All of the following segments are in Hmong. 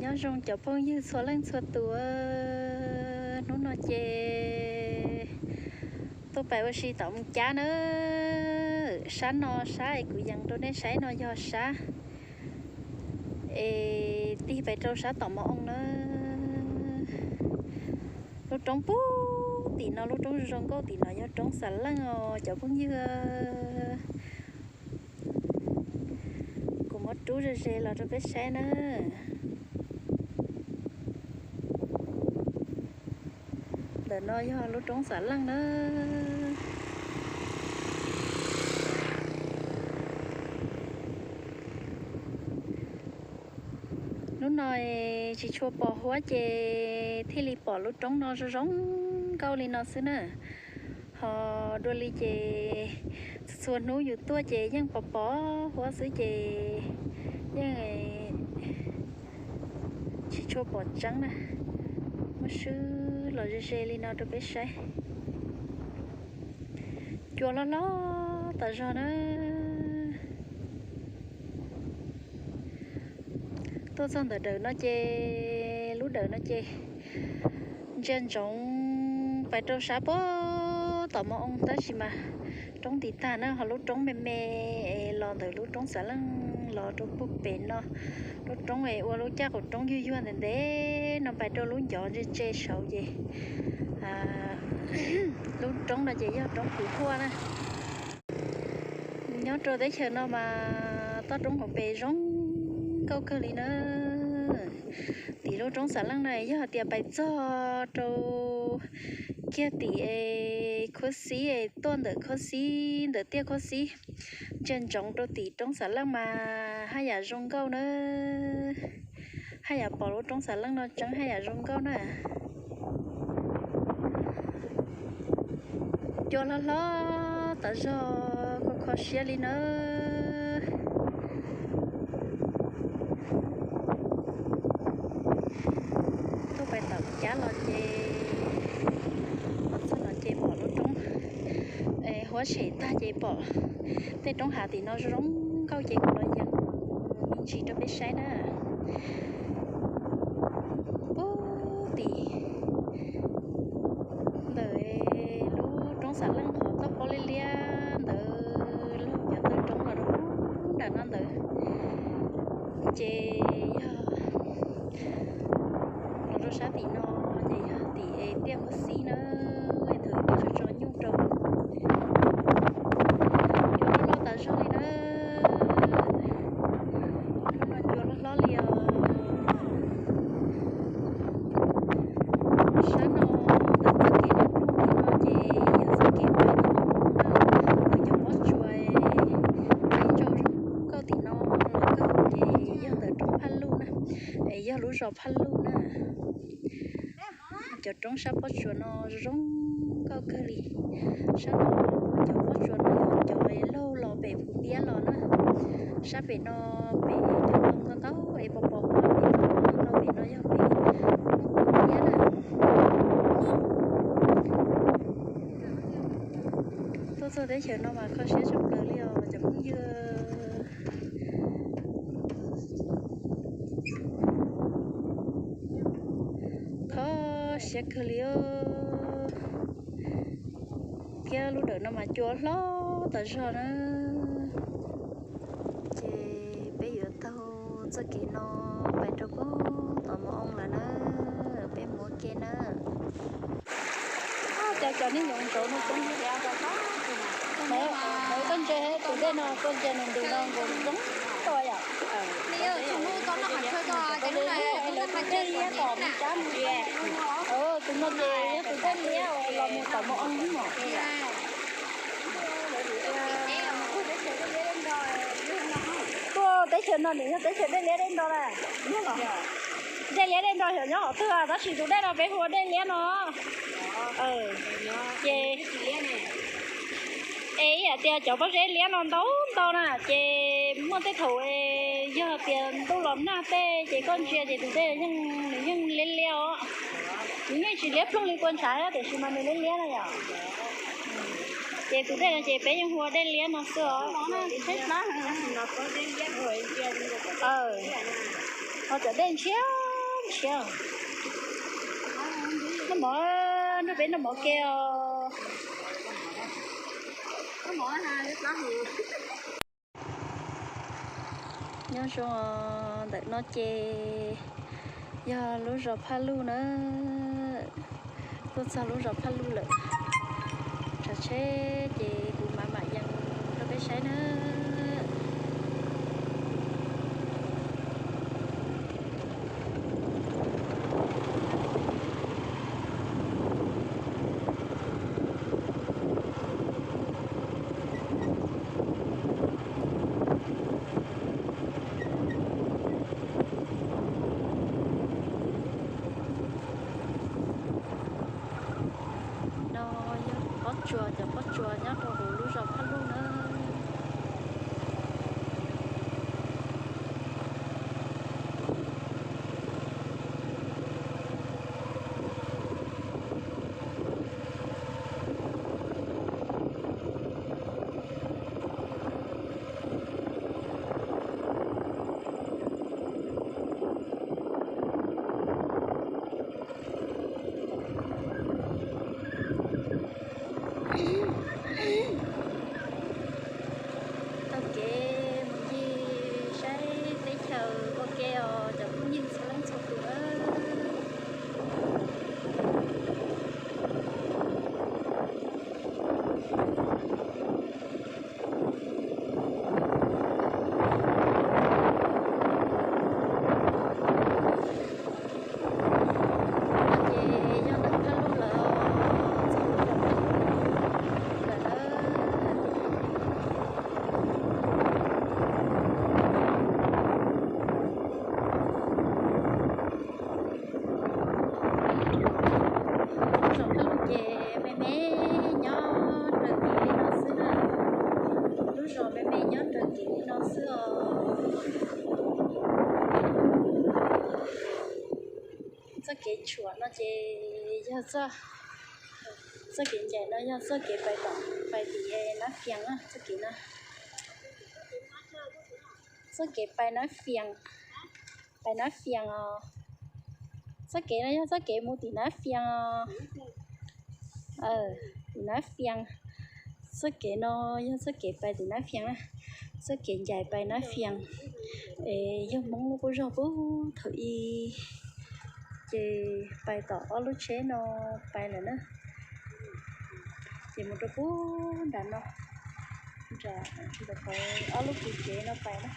Nyob zoo cov phooj ywg txhua leej txhua tus, hnub no ces tuaj pais ua si tom Moos Cab na. Sab no, sab es kuv yees rau nej saib no yog sab es tig pais rau sab tom Mos Oo na. Lub roob pub tim no, lub roob zoo nkauj tim no yog roob Xav Leej os cov phooj ywg. Kuv muab rub ze ze los rau peb saib na. Ntawm no yog lub roob Xav Leej na. Hnub no tsis tshua pom huab ces thiaj li pom lub roob no zoo zoo nkauj li no xwb na. Ho dua li ces txhua txhua hnub yus tuaj ces yeej pom pom huab xwb ces yeej tsis tshua pom tseeb na. Muab swb los ze ze li no rau peb saib. Cua loj loj tas zog na. Tuaj txog ntawm dawm no ces, lub dawm no ces ntsia ntsoov pais rau sab puag tom Mos Oo tab sis mas roob ntis tag na, ho lub roob me me es los ntawm lub roob Xav Leej los rau puag pem no. Lub roob es ua lub caj qaum roob yuag yuag ntev ntev no pais rau lub ncov ntse ntse saud ces lub roob no ces yog roob Kwv Huaj na. Nyob rau teb chaws no mas toj roob hauv pes zoo nkauj kawg li na. Tim lub roob Xav Leej no yog tias pais txog rau kiag tim Khuab Xib es tuaj ntawm Khuab Xib, ntawm tiaj Khuab Xib, ntsia ntsoov rau tim roob Xav Leej mas haj yam zoo nkauj na. Haj yam pom lub roob Xav Leej no tseeb haj yam zoo nkauj na. Cua hlob hlob tas zog kho kho siab li nawb. Tuaj pais tom cab los ces, los txog no ces pom lub roob, huab tshem tag ces pom tej roob hav tim no zoo nkauj ces kuv los yees me ntsis rau peb saib na. Puag tim ntawm lub roob Xav Leej qhov toj pob liab liab ntawd, lub cov taw roob los rau nram no ntawd, ces yog los rau sab tim no ces yog tim tiaj Khuab Xib na, es thaum ub tso nyuj rau. Cua loj loj tas zog li na. Hnub no cua loj hlob li os. Sab no ntawm txoj kev los ploog no ces yog txoj kev pais tom Mos Oo na, ntawm cov pob tsuas teb tsaus zoo nkauj tim no los kawg ces yog ntawm roob Phaj Luj na, es yog lub zos Phaj Luj na. Cov roob sab pob tsuas no zoo nkauj kawg li. Sab no cov pob tsuas no yog cov laug los pem Phu Npiab los na. Sab pem no pem cov ntoo ntau ntau es pos pos huab pem no, pem no yog pem Phu Npiab na. Tuaj txog teb chaws no mas kho siab tshaj plaws li os cov phooj ywg. Kho siab kawg li os. Thiab lub dawm no mas cua hlob tas zog na. Ces peb yuav taug txoj kev no pais rau puag tom Mos Oo lawm na. Peb mus ua ke na. Cov cov nej nyob ntsoov no, koj ntsia tus dej no, koj ntsia nws ntws no nkaus zoo tuaj yom. Tus dej liab tom Moos Cab, tus no ces yog tus dej liab los mus tom Mos Oo no. Tuaj teb chaws no nws yog teb chaws dej liab dej nto na. Dej liab dej nto xyov nyob qhov twg tab sis tus dej no peb hu ua dej liab no. Ces es ib yam tias cov pob zeb liab no ntau ntau na, ces muaj tej thaum yog tias ntuj los nag tej ces koj ntsia ces tus dej yeej, nws yeej liab liab os. Nws yeej tsis liab ploog li kua ntshav tiam sis mas nws liab liab na yom. Ces tus dej no ces peb yeej hu ua dej liab no xwb os. Ho cov dej ntshiab Siab, noj mov, nrog peb noj mov ke os. Nyob zoo, ntawm no ces yog lub zos Phaj Luj na. Tuaj txog lub zos Phaj Luj lawm, tsav tsheb ces kuv mam mam yees rau peb saib na. No yog pob tsuas, cov pob tsuas nyob rau hauv lub zos Phaj Luj na. Taug kev mus ncig saib teb chaws ua ke os cov phooj ywg txhua leej txhua tus. Ces yog ntawm Phaj Luj lawm, txog lub zos Phaj Luj lawm na. Lub zos Phaj Luj ces me me nyob raws kev li no xwb na. Lub zos me me nyob raws kev li no xwb os. Txoj kev tshuam no ces yog txoj, txoj kev ncaim no yog txoj kev pais tom, pais tim Nab Fias na, txoj kev no. Txoj kev pais Nab Fias, pais Nab Fias os. Txoj kev no yog txoj kev mus tim Nab Fias os. Tim Nab Fias. Txoj kev no yog txoj kev pais tim Nab Fias na. Txoj kev ncaim pais Nab Fias. Es yog Hmoob lub qub zog puag thaum ub ces pais tom ob lub tsheb no pais lawm na. Ces mus rau puag nram no, nram, nram qhov ob lub kwv tsev no pais na.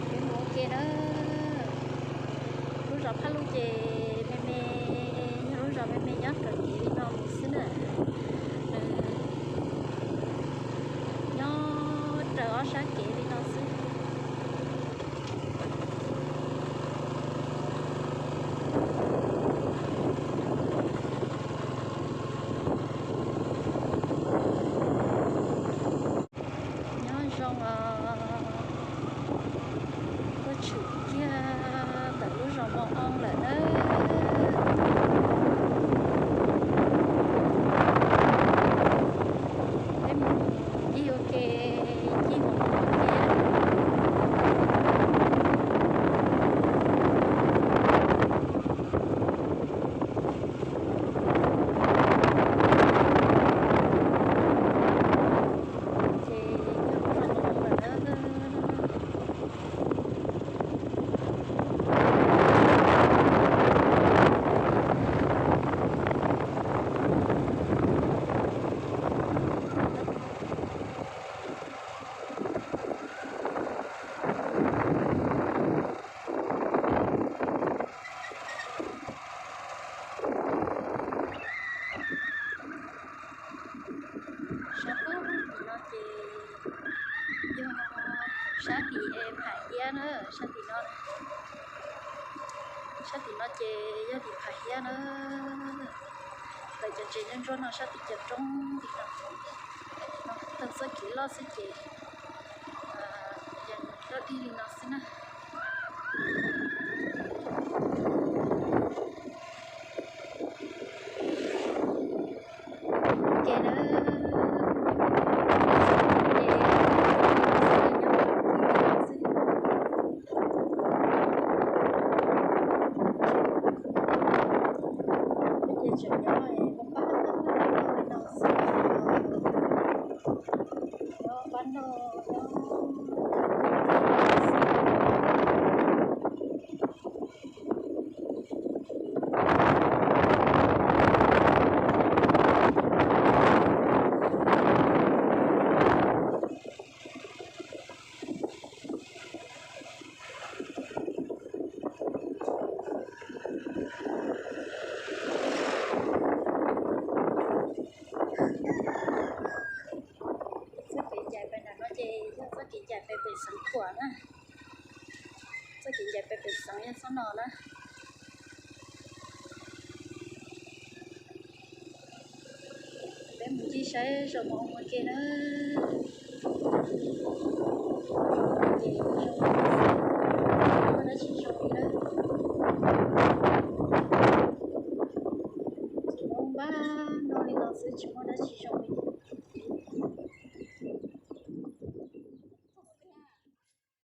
Peb mus ua ke na. Lub zos Phaj Luj ces me me, yog lub zos me me nyob raws kev li no mus xwb na. Nyob raws ob sab kev li no xwb. Nyob zoo os, tuaj tshwm kiag ntawm lub zos Mos Oo lawm na. Peb mus ncig ua ke, ncig mus ua ke. Ces yog lub zos Mos Oo lawm na. Sab pem no ces yog sab tim Pham Hiab na, sab tim no, sab tim no ces yog tim Pham Hiab na. Lawv cov tsev ntsuab ntsuab no sab tim cov roob tim no, taug txoj kev loj xwb ces yog Li no xwb na. Ua ke na. Ces tseem nyob pab pab no xwb, nyob pab no, nyob xwb. Txoj kev ncaim pem nram no ces yog txoj kev ncaim pem pem Xeev Khuam na. Txoj kev ncaim pem pem Xeev yog txoj no na. Peb mus ncig saib zoo mus ua ke na. Ces zoo, muaj dab tsi zoo li na. Ces nyob npab no li no xwb, tsis muaj dab tsi zoo li.